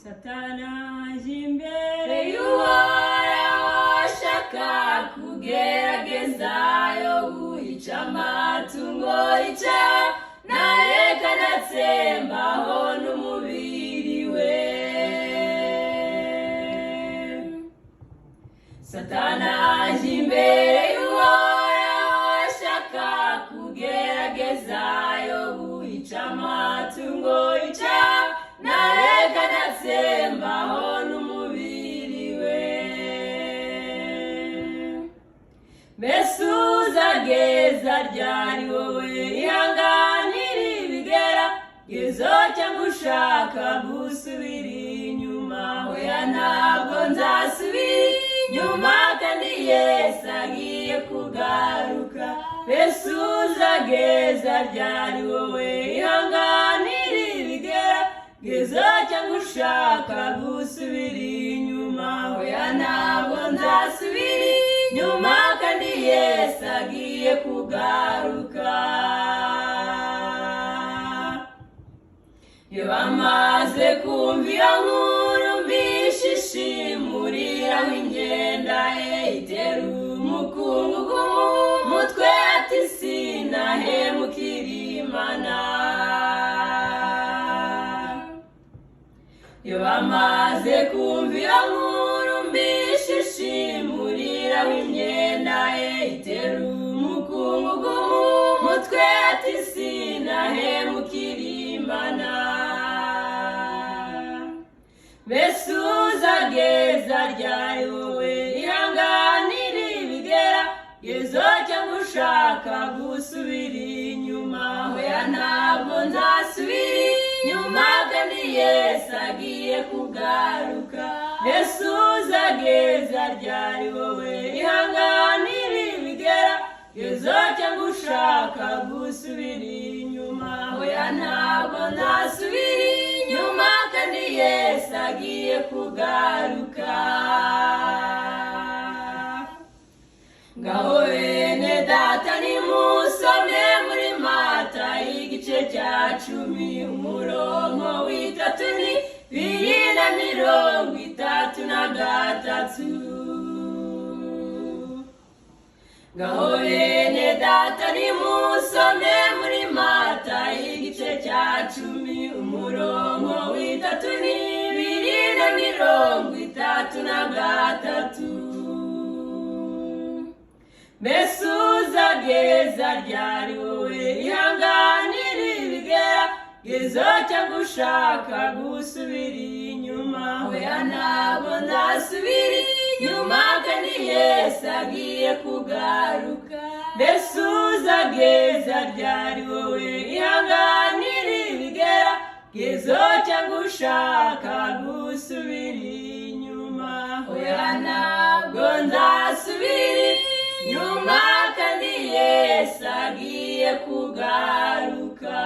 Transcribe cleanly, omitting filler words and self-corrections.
Satani aje imbere y'Uhoraho ashaka kugerageza Yobu, yica amatungo, yica nareka natsembaho n'umubiri we. Satani aje imbere y'Uhoraho ashaka kugerageza Yobu, yica amatungo, yica nareka natsembaho n'umubiri we. Mbese uzageza ryari wowe ihanganira ibigeragezo, cyangwa ushaka gusubira inyuma? Oya, ntabwo nzasubira inyuma, kandi Yesu agiye kugaruka. Mbese uzageza ryari wowe ihanganira ibigeragezo, cyangwa ushaka gusubira inyuma? Oya, ntabwo nzasubira inyuma, kandi Yesu agiye kugaruka. Iyo bamaze kumva iyo nkuru mbishishimuriraho imyenda ye, itera umukungugu mu mutwe, ati sinahemukira Imana. Iyo bamaze kumva iyo nkuru mbishishimuriraho imyenda ye, itera umukungugu mu mutwe, ati sinahemukira Imana. Mbese uzageza ryari wowe ihanganira ibigeragezo, cyangwa ushaka gusubira inyuma? Oya, ntabwo nzasubira inyuma, kandi Yesu agiye kugaruka. Mbese uzageza ryari wowe ihanganira ibigeragezo, cyangwa ushaka gusubira inyuma? Oya, ntabwo nzasubira inyuma, kandi Yesu agiye kugaruka. Ngaho bene data, nimusome muri Mata igice cya 10, umurongo w'itatu ni biri na 33. Ngaho bene data, nimusome muri Mata igice cya 10, umurongo w'itatu n'ibiri na 33. Mbese uzageza ryari wowe ihanganira ibigeragezo, cyangwa ushaka gusubira inyuma? Oya, ntabwo nzasubira inyuma, kandi Yesu agiye kugaruka. Mbese uzageza ryari wowe ihanganira ibigeragezo, cyangwa ushaka gusubira inyuma? Oya, ntabwo nzasubira inyuma, kandi Yesu agiye kugaruka.